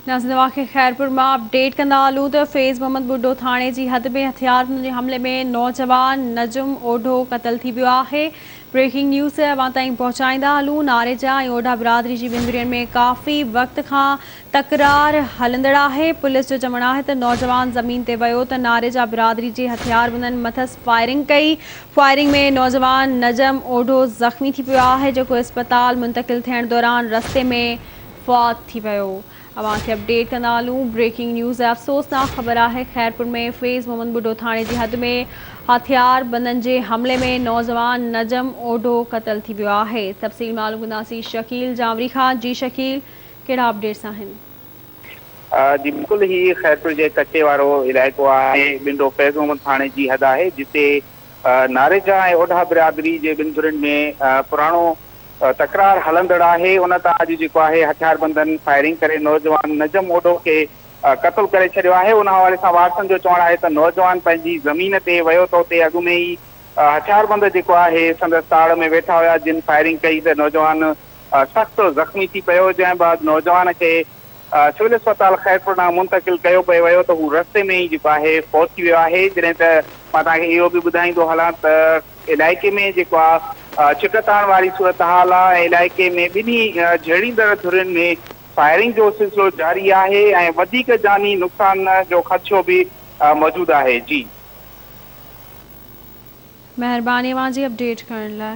ناظرين اوهان کي خيرپور مان اپڊيٽ ڪندا هلون ته فيض محمد ٻڍو ٿاڻي جي حد ۾ هٿياربندن جي حملي ۾ نوجوان نجم اوڍو قتل ٿي ويو آهي بريڪنگ نيوز اوهان تائين پهچائيندا هلون ناريجا ۽ اوڍا برادري جي ٻن ڌرين ۾ ڪافي وقت کان تڪرار هلندڙ آهي پوليس جو چوڻ آهي ته نوجوان زمين تي ويو ته ناريجا برادري جي هٿياربندن مٿس فائرنگ ڪئي فائرنگ ۾ نوجوان نجم اوڍو زخمي ٿي پيو آهي جيڪو اسپتال منتقل ٿيڻ دوران رستي ۾ فوت ٿي ويو. اوهان کي اپڊيٽ ڪندا هلون بريڪنگ نيوز افسوسناڪ خبر آهي خيرپور ۾ فيض محمد ٻڍو ٿاڻي جي حد ۾ هٿيار بندن جي حملي ۾ نوجوان نجم اوڍو قتل ٿي ويو آهي تفصيل معلوم ڪنداسين شڪيل جانوري کان جي شڪيل ڪهڙا اپڊيٽس آهن. جي بلڪل هي خيرپور جي ڪچي وارو علائقو آهي ٻنڊو فيض محمد ٿاڻي جي حد آهي جتي ناريجا ۽ اوڍا برادري جي ٻن ڌرين ۾ پراڻو تڪرار هلندڙ آهي ان تان اڄ جيڪو آهي هٿياربندن فائرنگ ڪري نوجوان نجم اوڍو کي قتل ڪري ڇڏيو آهي ان حوالي سان وارثن جو چوڻ آهي ته نوجوان پنهنجي زمين تي ويو ته اتي اڳ ۾ ئي هٿياربند جيڪو آهي سندس تاڙ ۾ ويٺا هيا جن فائرنگ ڪئي ته نوجوان سخت زخمي ٿي پيو جنهن بعد نوجوان کي سول اسپتال خيرپور ڏانهن منتقل ڪيو پئي ويو ته هو رستي ۾ ئي جيڪو آهي فوت ٿي ويو آهي جڏهن ته مان توهان کي اهو به ٻڌائيندو هلان ته علائقي ۾ جيڪو آهي ڇڪتاڻ واري صورتحال آهي ۽ علائقي ۾ ٻنهي جهيڙيندڙ ڌرين ۾ فائرنگ جو سلسلو جاري آهي ۽ وڌيڪ جاني نقصان جو خدشو به موجود آهي جي. مهرباني اوهان جي اپڊيٽ ڪرڻ لاء.